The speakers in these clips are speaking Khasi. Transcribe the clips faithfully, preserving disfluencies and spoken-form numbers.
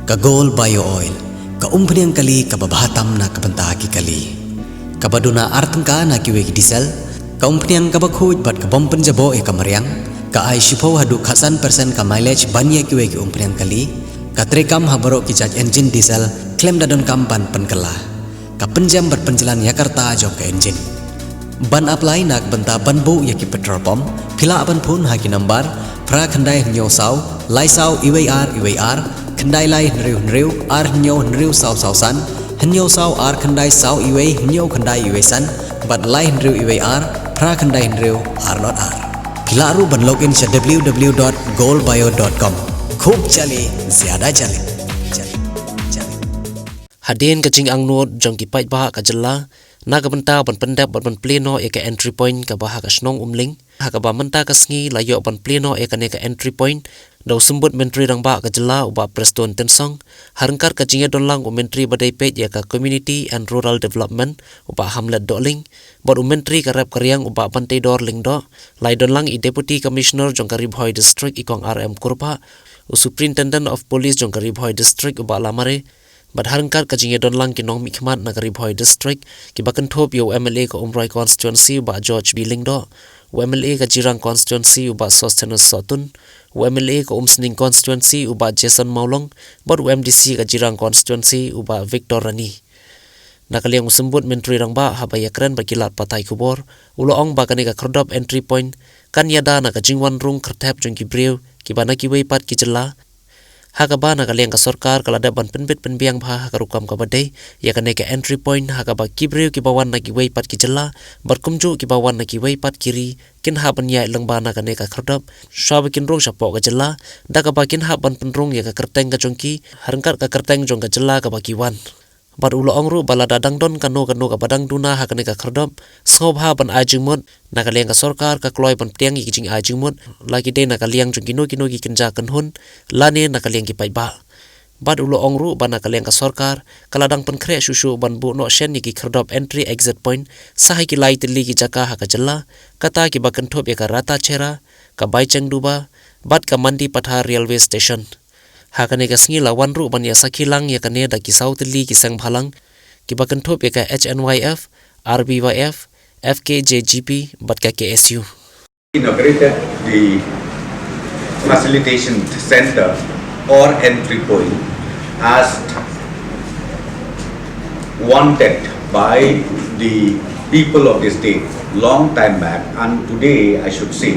Ka Gold Bio Oil, ka umphniang kali kaba bha tam na ka bynta ki kali. Kaba duna ar tyngka na kiwei ki diesel, ka umphniang kaba khuid bad ka bym pynjaboh ïa ka mariang, ka ai shiphew haduh khatsan percent ka mileage ban ïa kiwei ki umphniang kali, ka treikam ha baroh ki jait engine diesel, khlem da donkam ban pynkylla. Ka pynjem bad pynjlan ïa ka rta jong ka engine. Ban apply na ka bynta ban buh ïa ki petrol pump, phi lah ban phone ha ki number phra khyndai hynñiew saw, lai saw iwei ar iwei ar, khyndai lai hynriew hynriew, ar hynñiew hynriew saw saw san, hynñiew saw ar khyndai saw iwei hynñiew khyndai iwei san, bad lai hynriew iwei ar, phra khyndai hynriew ar lot ar. Phi lah ruh ban log in sha w w w dot gold bio dot com. Khub jali, zyada jali. Jali, jali. Hadien ka jingangnud jong ki paidbah ka jylla na ka bynta ban pyndep bad ban plie noh ïa ka entry point kaba ha ka shnong Umling, ha kaba mynta ka sngi la ïoh ban plie noh ïa kane ka entry point da u Symbud Myntri Rangbah ka jylla u Bah Prestone Tynsong, ha ryngkat ka jingïadonlang u Myntri ba dei peit ïa ka Community and Rural Development u Bah Hamlet Dohling, bad u Myntri ka rep ka riang u Bah Banteidor Lyngdoh, la ïadonlang i Deputy Commissioner jong ka Ri Bhoi District i Kong R M Kurbah, u Superintendent of Police jong ka Ri Bhoi District u Bah Lamare, bad ha ryngkat ka jingïadonlang ki nongmihkhmat na ka Ri Bhoi District, kiba kynthup ïa u M L A ka Umroi Constituency u Bah George B Lyngdoh, u M L A ka Jirang Constituency u Bah Sosthenes Sohtun, u M L A ka Umsning Constituency u Bah Jason Mawlong, bad u M D C ka Jirang Constituency u Bah Victor Rani. Na ka liang u Symbud Myntri Rangbah haba ïakren bad ki lad pathai khubor, u la ong ba kane ka khyrdop entry point kan ïada na ka jingwan rung kyrthep jong ki briew kiba na kiwei pat ki jylla, ha kaba na ka liang ka sorkar ka la dep ban pynbit pynbiang bha ha ka rukom kaba dei ïa kane ka entry point, ha kaba ki briew kiba wan na kiwei pat ki jylla bad kumjuh kiba wan na kiwei pat ki ri kin hap ban ïaid lyngba na kane ka khyrdop shwa ba kin rung shapoh ka jylla, da kaba kin hap ban pynrung ïa ka kyrteng ka jong ki ha ryngkat ka kyrteng jong ka jylla kaba ki wan. Bad u la ong ruh ba lada dang don kano kano kaba dang duna ha kane ka khyrdop, sngewbha ban ai jingmut, na ka liang ka sorkar ka kloi ban pdiang ïa ki jingai jingmut, la ki dei na ka liang jong kino kino ki kynja kynhun lane na ka liang ki paidbah. Bad u la ong ruh ba na ka liang ka sorkar ka la dang pynkhreh shuh shuh ban buh noh shen ïa ki khyrdop entry exit point sa ha ki lai tylli ki jaka ha ka jylla, kata kiba kynthup ïa ka Ratacherra, ka Baichengduba bad ka Mandipathar Railway Station. Ha kane ka sngi la wan ruh ban ïa sakhi lang ïa kane da ki saw tylli ki seng bhalang kiba kynthup ïa ka H N Y F, R B Y F, F K J G P bad ka K S U. Inaugurated the facilitation center or entry point as wanted by the people of the state long time back, and today I should say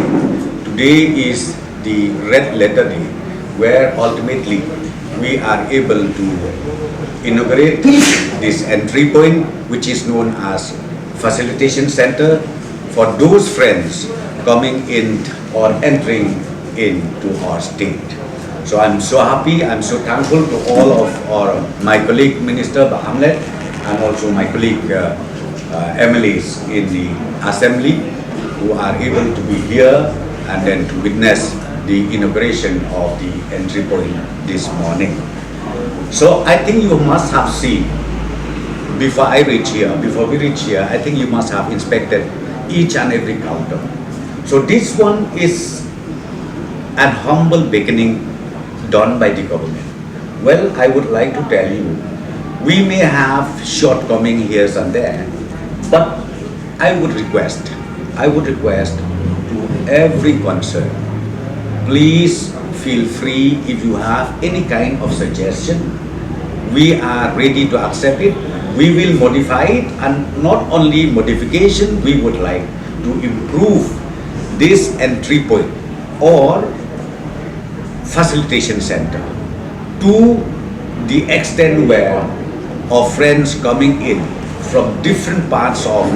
today is the red letter day, where ultimately we are able to inaugurate this entry point, which is known as facilitation center for those friends coming in or entering into our state. So I'm so happy, I'm so thankful to all of our, my colleague Minister Bah Hamlet and also my colleague uh, uh, M L As in the assembly who are able to be here and then to witness the inauguration of the entry point this morning. So I think you must have seen, before I reach here, before we reach here, I think you must have inspected each and every counter. So this one is an humble beginning done by the government. Well, I would like to tell you, we may have shortcoming here and there, but I would request, I would request to every concern, please feel free if you have any kind of suggestion. We are ready to accept it. We will modify it, and not only modification, we would like to improve this entry point or facilitation center to the extent where of friends coming in from different parts of,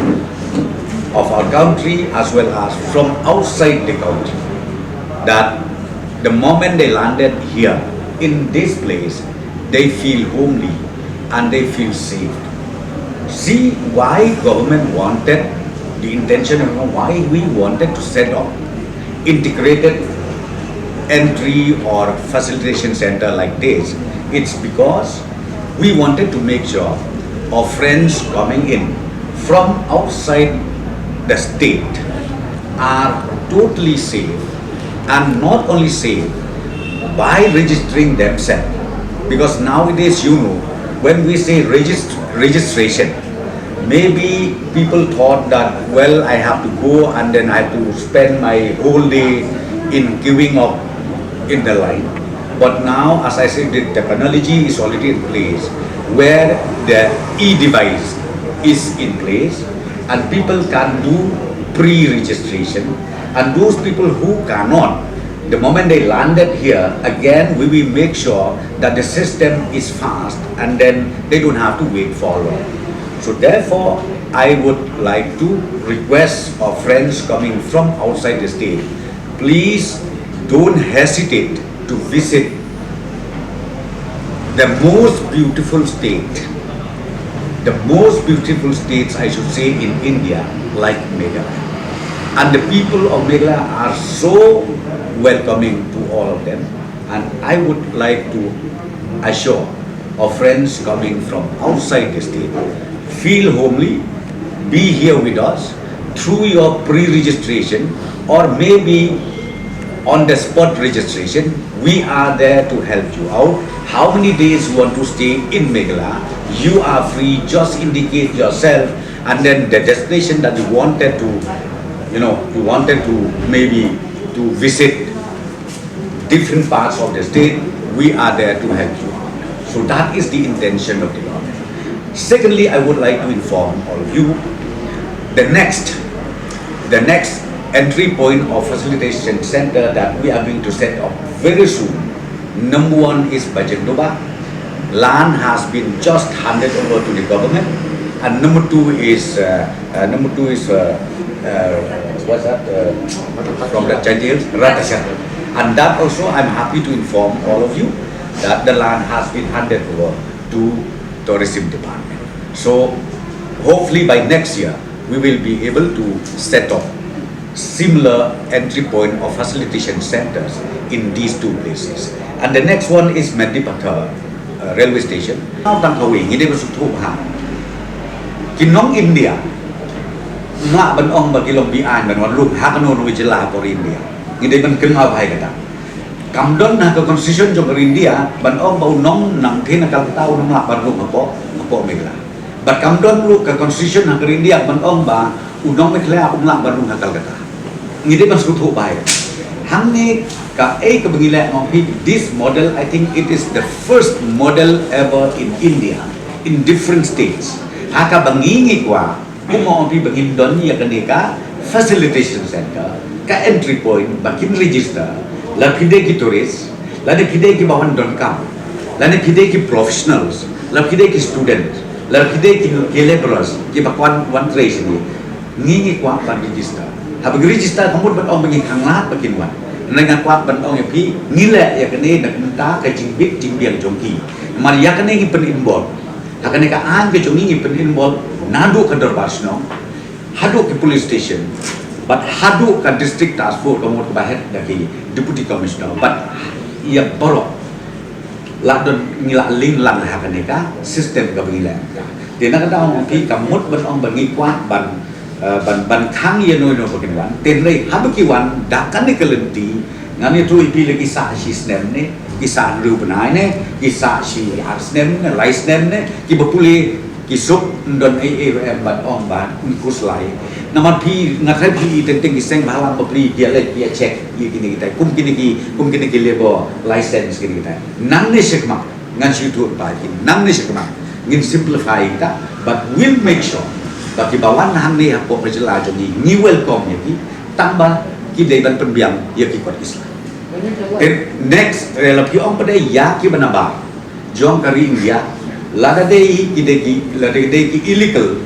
of our country as well as from outside the country, that the moment they landed here in this place, they feel homely and they feel safe. See why government wanted, the intention of why we wanted to set up integrated entry or facilitation center like this, it's because we wanted to make sure our friends coming in from outside the state are totally safe, and not only safe by registering themselves Because nowadays, you know, when we say regist- registration, maybe people thought that, well, I have to go and then I have to spend my whole day in queuing up in the line. But now, as I said, the technology is already in place where the e-device is in place and people can do pre-registration, and those people who cannot, the moment they landed here, again, we will make sure that the system is fast and then they don't have to wait for long. So therefore, I would like to request our friends coming from outside the state, please don't hesitate to visit the most beautiful state, the most beautiful states, I should say, in India, like Meghalaya. And the people of Meghalaya are so welcoming to all of them. And I would like to assure our friends coming from outside the state, feel homely, be here with us through your pre-registration or maybe on the spot registration. We are there to help you out. How many days you want to stay in Meghalaya, you are free. Just indicate yourself and then the destination that you wanted to, you know, you wanted to maybe to visit different parts of the state. We are there to help you out. So that is the intention of the government. Secondly, I would like to inform all of you the next, the next entry point or facilitation center that we are going to set up very soon. Number one is Bajanduba. Land has been just handed over to the government, and number two is uh, uh, number two is uh, uh, what's that? Uh, from the Jaintia Hills, Ratashat. And that also, I'm happy to inform all of you that the land has been handed over to tourism department. So hopefully by next year, we will be able to set up similar entry point or facilitation centers in these two places. And the next one is Mendipathar uh, railway station. Now tang kawei ngi dei ba suk thup ha. Ki nong India nga ban ong ba ki long bi ain ban wan lum ha kano kano jylla ha por India. Ngi dei ban kynmaw bha ïa kata. Kam don ha ka constitution jong ka India ban ong ba u nong nangthie na Calcutta u nong lah ban lum hapoh, hapoh Meghalaya. Bad kam don ruh ka constitution ha ka India ban ong ba u nong Meghalaya um lah ban lum ha Calcutta. Ngi dei ban sngewthuh bha ïa kata. Hangne kaei kaba ngi leh, nga ong phi, this model, I think it is the first model ever in India, in different states. Ha kaba ngi ngi kwah, kumno ong phi, ba ngin don ïa kane ka facilitation center, ka entry point ba kin register, la phi dei ki tourist, lane phi dei kiba wan donkam, lane phi dei ki professionals, la phi dei ki students, la phi dei ki, ki labourers kiba kwah wan trei shane. Ngi ngi kwah ban register. Haba ngi register, ka mut ban ong ba ngi khanglad ba kin wan. Nga kwah ban ong ïa phi, ngi leh ïa kane na ka bynta ka jingbit jingbiang jong ki. Namar ïa kane ngi pyn-involve. Ha kane ka aiñ ka jong ngi ngi pyn-involve naduh ka dorbar shnong haduh ki police station bad haduh ka district task force, ka mut kaba head da ki deputy commissioner bad ïa baroh. La don, ngi la link lang ha kane ka system kaba ngi leh. Te na kata ong phi, ka mut ban ong ba ngi kwah ban, eh, ban, ban khang ïa no ïa no ba kin wan. Te hynrei haba ki wan da kane ka lynti, ngan ïathuh ïa phi, la ki sah shi snem ne, ki sah hynriew bnai ne, ki sah shi ar snem ne, lai snem ne, kiba pule ki suk, ym don ei ei ruh em ban ong ba un khuslai. Namar phi, nga tharai phi teng teng ki seng bhalang bapli ki ïa leit ki ïa check ïa kine kitai, kum kine ki, kum kine ki labour license kine kitai. Nangne shakhmat ngan shu ïathuh ba ki, nangne shakhmat ngin simplify kita, but we'll make sure ba kiba wan hangne hapoh ka jylla jong ngi, ngi welcome ïa ki, tang ba ki dei ban pynbiang ïa ki kot ki sla. Te next, eh, la phi ong pat ïa kiba nabar jong ka ri India, lada dei ki dei ki, lada dei ki illegal,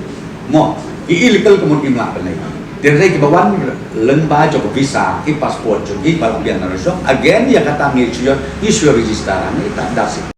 mo, ki illegal ka mut ngim lah ban leit. Te hynrei kiba wan lyngba jong ka visa, ki passport jong ki, ba la biang na ruh jong, again ïa kata ngi shu, ngi shu register hangne, ta, that's it.